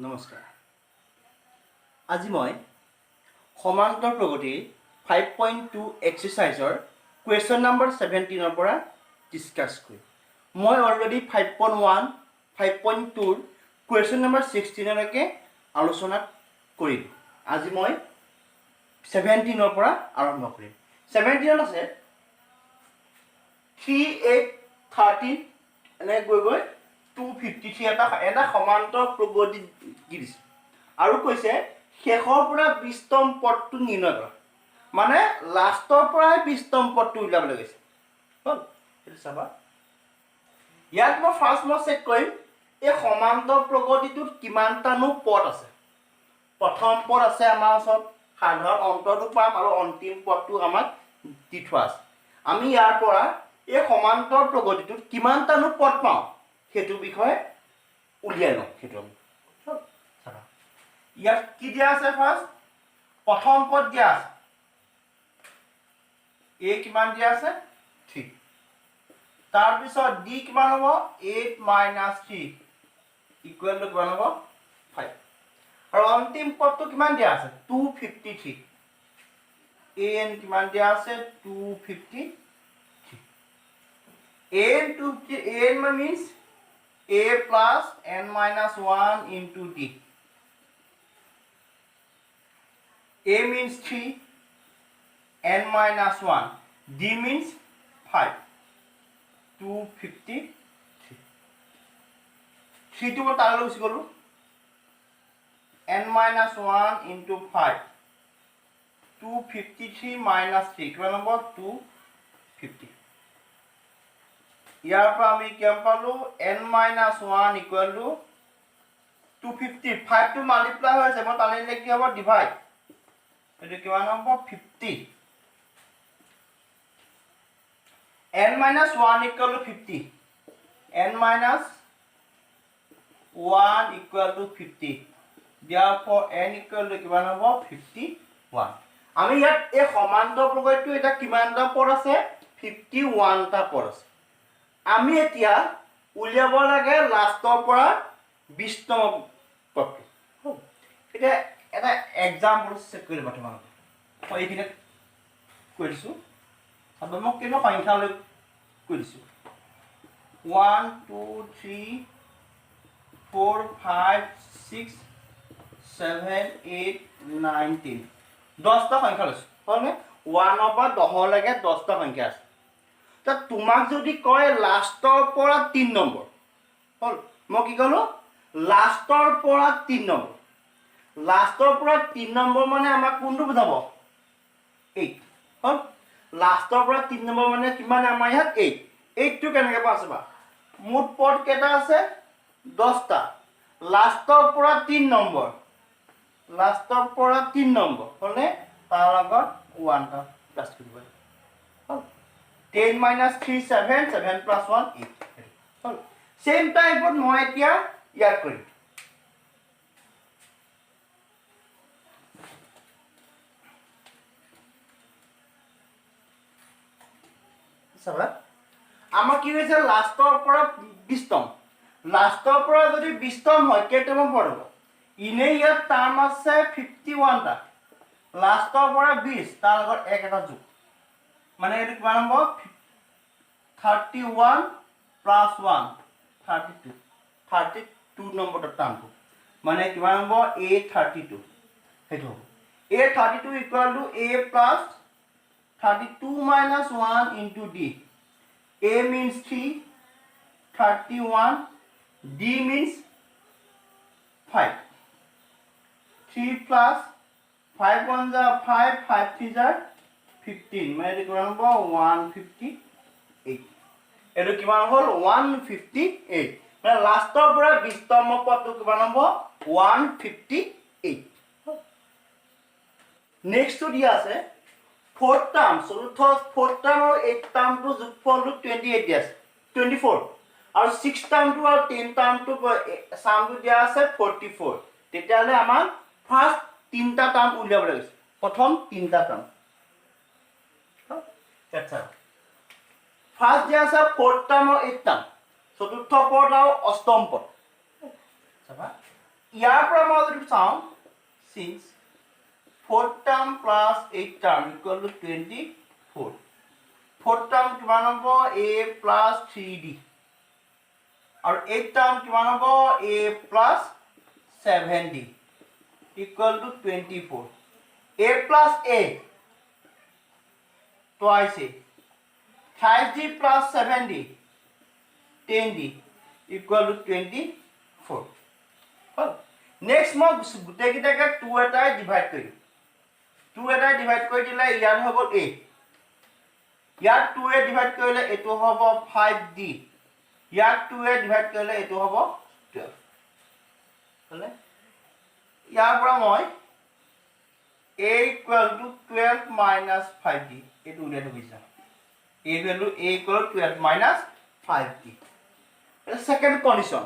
নমস্কাৰ। আজি মই সমান্তৰ প্ৰগতিৰ 5.2 এক্সাৰচাইজৰ কুৱেশ্যন নম্বৰ 17ৰ পৰা ডিছকাছ কৰিম। মই অলৰেডি 5.1, 5.2ৰ কুৱেশ্যন নম্বৰ 16লৈকে আলোচনা কৰিলোঁ। আজি মই 17ৰ পৰা আৰম্ভ কৰিম। 17ত আছে 3, 8, 13 এনেকৈ গৈ গৈ 253 এটা সমান্তৰ প্ৰগতি দি দিছে আৰু কৈছে শেষৰ পৰা 20তম পদটো নিৰ্ণয় কৰা, মানে লাষ্টৰ পৰাই 20তম পদটো উলিয়াবলৈ গৈছে। হ'ল, সেইটো চাবা। ইয়াত মই ফাৰ্ষ্ট মই চেক কৰিম এই সমান্তৰ প্ৰগতিটোত কিমানটানো পদ আছে। প্ৰথম পদ আছে আমাৰ ওচৰত, সাধাৰণ অন্তৰটো পাম আৰু অন্তিম পদটো আমাক দি থোৱা আছে। আমি ইয়াৰ পৰা এই সমান্তৰ প্ৰগতিটোত কিমানটানো পদ পাওঁ সেইটো বিষয়ে উলিয়াই লওঁ। সেইটো আমি চাবা, ইয়াত কি দিয়া আছে। ফাৰ্ষ্ট প্ৰথম পদ দিয়া আছে এ কিমান দিয়া আছে 3, তাৰপিছত ডি কিমান হ'ব 8 মাইনাছ 3 ইকুৱেল টু কিমান হ'ব 5, আৰু অন্তিম পদটো কিমান দিয়া আছে 253। এ এন কিমান দিয়া আছে 253। A N 250, A N means A plus n minus 1 into d. A means 3, n minus 1, d means 5, 253. 3 টো মই তালৈ গুচি গ'লো, n minus 1 into 5, 253 minus 3 কিমান নম্বৰ 250। ইয়াৰ পৰা আমি কিমান পালোঁ n minus 1 equal to 250। 5 টো মাল্টিপ্লাই হৈ আছে, মই তালৈ নিলে কি হ'ব ডিভাইড, এইটো কিমান হ'ব 50। n minus 1 equal to 50, n minus 1 equal to 50, therefore n equal to কিমান হ'ব 51। আমি ইয়াত এই সমান্তৰ প্ৰগতিটো এটা কিমানটা পদ আছে 51টা পদ আছে। আমি এতিয়া উলিয়াব লাগে লাষ্টৰ পৰা 20তম পদটো। এতিয়া এটা এক্সাম্পল চেক কৰি ল'বা তোমালোকে। মই এইখিনিত কৈ দিছোঁ, মই কিন্তু সংখ্যালৈ কৈ দিছোঁ 1 2 3 4 5 6 7 8 9 10, 10টা সংখ্যা লৈছোঁ। হয়নে? 1ৰ পৰা 10লৈকে 10টা সংখ্যা আছে। তা তোমাক যদি কয় লাষ্টৰ পৰা 3 নম্বৰ, হ'ল মই কি ক'লোঁ লাষ্টৰ পৰা 3 নম্বৰ। লাষ্টৰ পৰা 3 নম্বৰ মানে আমাক কোনটো বুজাব 8। হ'ল, লাষ্টৰ পৰা 3 নম্বৰ মানে কিমান আমাৰ ইয়াত 8। 8টো কেনেকৈ পাওঁ চাবা, মুঠ পদ কেইটা আছে 10টা, লাষ্টৰ পৰা 3 নম্বৰ, লাষ্টৰ পৰা 3 নম্বৰ হ'লে তাৰ লগত 1টা প্লাছ কৰিব লাগিব। হ'ল, 10 minus 3 7, 7 plus 1 8। হ'ল, চেম টাইপত মই এতিয়া ইয়াত কৰিম। চাবা আমাৰ কি হৈছে লাষ্টৰ পৰা 20তম, লাষ্টৰ পৰা যদি 20তম হয় কেইটামান পদ হ'ব। এনেই ইয়াত টাৰ্ম আছে 51টা, লাষ্টৰ পৰা 20 তাৰ লগত এক এটা যোগ, মানে এইটো কিমান হ'ব 31 প্লাছ 1 32, 32 নম্বৰটো টাৰ্মটো মানে কিমান হ'ব এ 32, সেইটো হ'ব A 32 equal to A plus 32 minus 1 into D. A means 3, 31, D means 5, 3 plus 5 1 jar 5, 5 3 jar 15, মানে এইটো কিমান হ'ব 158। এইটো কিমান হ'ল 158, মানে লাষ্টৰ পৰা 20তম পদটো কিমান হ'ব 158। নেক্সটটো দিয়া আছে ফ'ৰ্থ টাৰ্ম, চতুৰ্থ ফ'ৰ্থ টাৰ্ম আৰু এইট টাৰ্মটো যোগফলটো 28 দিয়া আছে, 24, আৰু 6 টাৰ্মটো আৰু 10 টাৰ্মটো চামটো দিয়া আছে 44। তেতিয়াহ'লে আমাক ফাৰ্ষ্ট 3টা টাৰ্ম উলিয়াব লাগিছে। প্ৰথম 3টা টাৰ্ম ফাৰ্ষ্ট দিয়া আছে ফ'ৰ্থ টাৰ্ম আৰু এইট টাৰ্ম, চতুৰ্থ পদ আৰু অষ্টম পদ। চাবা ইয়াৰ পৰা মই যদি চাওঁ, since fourth term plus eight term equal to 24, fourth term কিমান হ'ব? এ প্লাছ থ্ৰী ডি, আৰু এইট টাৰ্ম কিমান হ'ব? A plus seven d equal to 24। A plus a twice a, five d plus seven d ten d equal to 24 হ'ল। Next মই গোটেইকেইটাকে two এটাই divide কৰিম। Two এটাই ডিভাইড কৰি দিলে ইয়াত হৈ গ'ল এ, ইয়াত টু এ ডিভাইড কৰিলে এইটো হ'ব ফাইভ ডি, ইয়াত টু এ ডিভাইড কৰিলে এইটো হ'ব 12। হ'লে ইয়াৰ পৰা মই a equal to 12 minus five d এইটো উলিয়াই থৈ যাম। A value a equal to 12 minus five d। Second condition,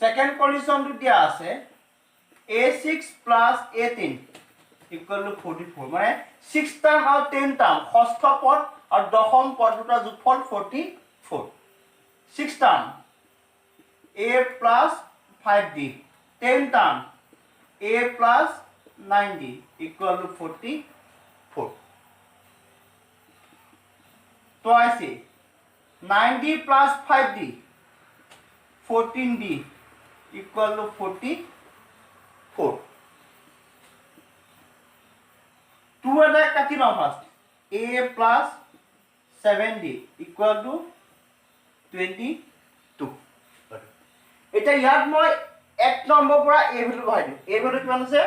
second কণ্ডিশ্যনটো দিয়া আছে a six plus a 10 equal to 44, মানে ছিক্স টাৰ্ম আৰু 10 টাৰ্ম, ষষ্ঠ পদ আৰু দশম পদ দুটা যোগফল 44। Six term a plus five d, 10 term a plus nine d equal to 44। Twice a, nine d plus five d, 14 d equal to 44। Two এটা কাটি লওঁ first, a plus seven d equal to 22। এতিয়া ইয়াত মই এক number পৰা এ value বহাই দিওঁ। এ ভেলু কিমান আছে?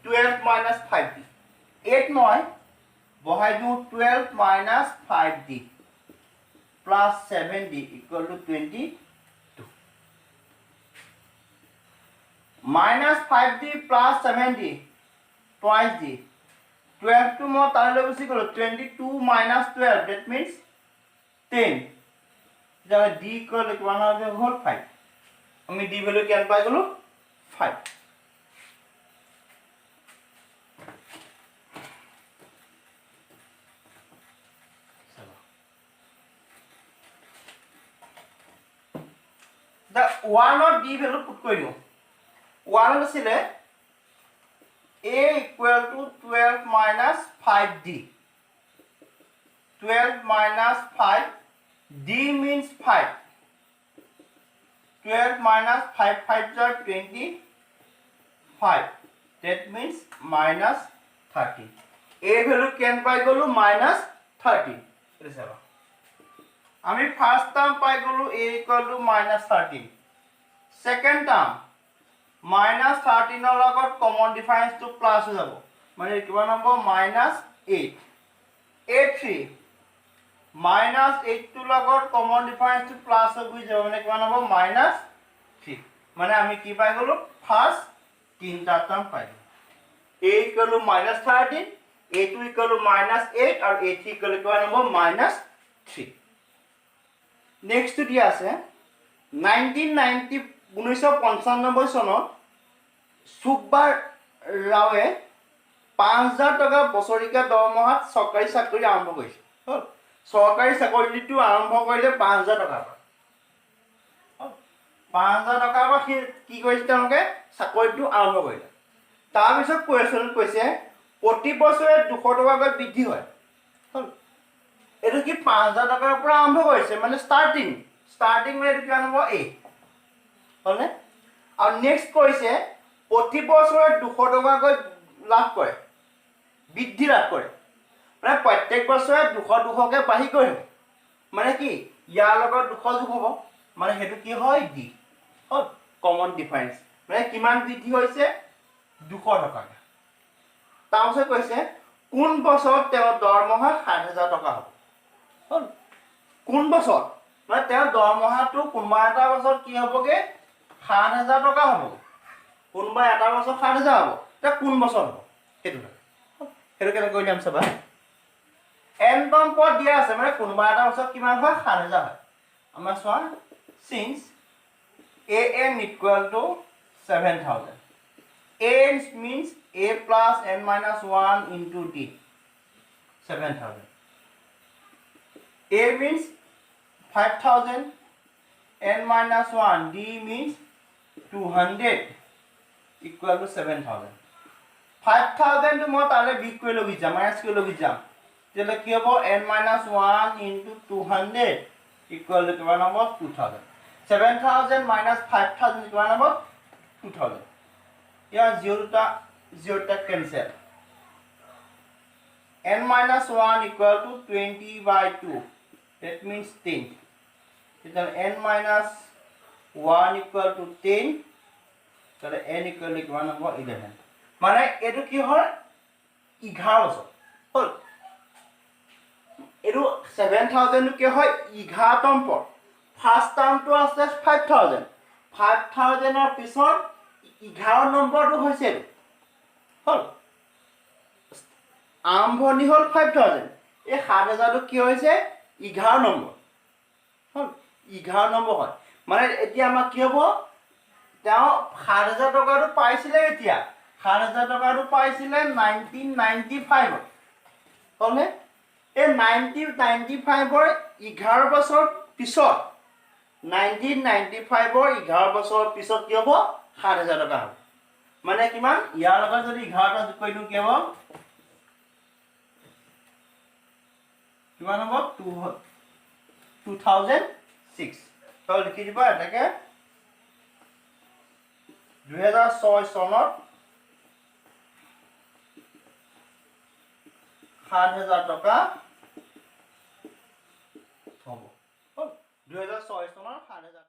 12 মাইনাছ ফাইভ ডি। এইট মই বহাই দিওঁ 12 minus five d plus seven d equal to 22। Minus five d plus seven d twice d, টুৱেলভটো মই তালৈ গুচি গ'লোঁ, 22 minus 12 that means 10। তেতিয়াহ'লে ডি ইকুৱেল কিমান হ'ল? ফাইভ। আমি ডি ভেলু কিমান পাই গ'লোঁ? ফাইভ। ওৱানত ডি ভেলু পুট কৰি দিওঁ। ওৱানত আছিলে a equal to 12 minus five d, 12 minus five d means five, 12 minus five five jar 25, that means minus 13। A value কেন পাই গ'লোঁ? মাইনাছ 13। এইটো চাবা, আমি ফাৰ্ষ্ট টাৰ্ম পাই গ'লোঁ a equal to minus 13। Second term minus থাৰ্টিনৰ লগত কমন ডিফাৰেঞ্চটো প্লাছ হৈ যাব, মানে কিমান হ'ব? Minus eight. A three minus এইটটোৰ লগত কমন ডিফাৰেঞ্চটো প্লাছ হৈ গুচি যাব, মানে কিমান হ'ব? Minus three. মানে আমি কি পাই গ'লোঁ? ফাৰ্ষ্ট তিনিটা টাৰ্ম পাই গ'লোঁ, a equal to minus 13, a two equal to minus eight আৰু এ থ্ৰী ইকুৱেল টু কিমান হ'ব? Minus three. নেক্সটটো দিয়া আছে 1990, 1995 চনত সুব্বা ৰাওৱে 5,000 টকা বছৰেকীয়া দৰমহাত চৰকাৰী চাকৰি আৰম্ভ কৰিছে। হ'ল, চৰকাৰী চাকৰিটো আৰম্ভ কৰিলে 5,000 টকাৰ পৰা। হ'ল, 5,000 টকাৰ পৰা সি কি কৰিছে? তেওঁলোকে চাকৰিটো আৰম্ভ কৰিলে। তাৰপিছত কুৱেশ্যনত কৈছে প্ৰতি বছৰে 200 টকাকৈ বৃদ্ধি হয়। হ'ল, এইটো কি 5,000 টকাৰ পৰা আৰম্ভ কৰিছে, মানে ষ্টাৰ্টিং, ষ্টাৰ্টিং মানে এইটো কিমান হ'ব? এ হ'লনে? আৰু নেক্সট কৈছে প্ৰতি বছৰে 200 টকাকৈ লাভ কৰে, বৃদ্ধি লাভ কৰে, মানে প্ৰত্যেক বছৰে 200 200কৈ বাঢ়ি গৈ থাকে, মানে কি ইয়াৰ লগত 200 যোগ হ'ব, মানে সেইটো কি হয়? ডি। হ'ল, কমন ডিফাৰেঞ্চ মানে কিমান বৃদ্ধি হৈছে? 200 টকাকৈ। তাৰপাছত কৈছে কোন বছৰত তেওঁৰ দৰমহা 7,000 টকা হ'ব। হ'ল, কোন বছৰত মানে তেওঁৰ দৰমহাটো কোনোবা এটা বছৰত কি হ'বগৈ? 7,000 টকা হ'ব। কোনোবা এটা বছৰ 7,000 হ'ব, এতিয়া কোন বছৰ হ'ব সেইটো সেইটো কেনেকৈ উলিয়াম চাবা। এন তম পদ দিয়া আছে, মানে কোনোবা এটা বছৰত কিমান হয়? 7,000 হয়। আমাৰ চোৱা, since a n equal to 7,000, a n means a plus n minus one into d, 7,000। A means 5,000, n minus 1, d means 200, equal to 7,000। 5,000 টো মই তাৰে বিয়োগ কৰি লৈ যাম, মাইনাছ কৰি লৈ যাম। তেতিয়াহ'লে কি হ'ব? N minus 1 into 200 equal to কিমান হ'ব? 2,000। 7,000 minus 5,000 কিমান হ'ব? 2,000। ইয়াৰ জিৰ'টা cancel. N minus 1 equal to 20 by 2, that means 10। তেতিয়াহ'লে n minus 1 equal to 10, তেতিয়াহ'লে n equal to কিমান হ'ব? 11। মানে এইটো কি হয়? 11 বছৰ হ'ল। এইটো 7,000 কি হয়? 11তম পদ। ফাৰ্ষ্ট টাৰ্মটো আছে 5,000, 5,000ৰ পিছত 11 নম্বৰটো হৈছে এইটো হ'ল। আৰম্ভণি হ'ল 5,000, এই 7,000টো কি হৈছে? 11 নম্বৰ হ'ল, 11 নম্বৰ হয়। মানে এতিয়া আমাক কি হ'ব? তেওঁ 7,000 টকাটো পাইছিলে, এতিয়া 7,000 টকাটো পাইছিলে 1995ত, হ'লনে? এই 1995ৰ 11 বছৰ পিছত, 1995ৰ 11 বছৰৰ পিছত কি হ'ব? 7,000 টকা হ'ব। মানে কিমান? ইয়াৰ লগত যদি 11টা যোগ কৰি দিওঁ কি হ'ব? কিমান হ'ব? 2006। তো লিখি দিবা এনেকৈ 2006 চনত 7,000 টকা হ'ব। 2006 চনৰ 7,000।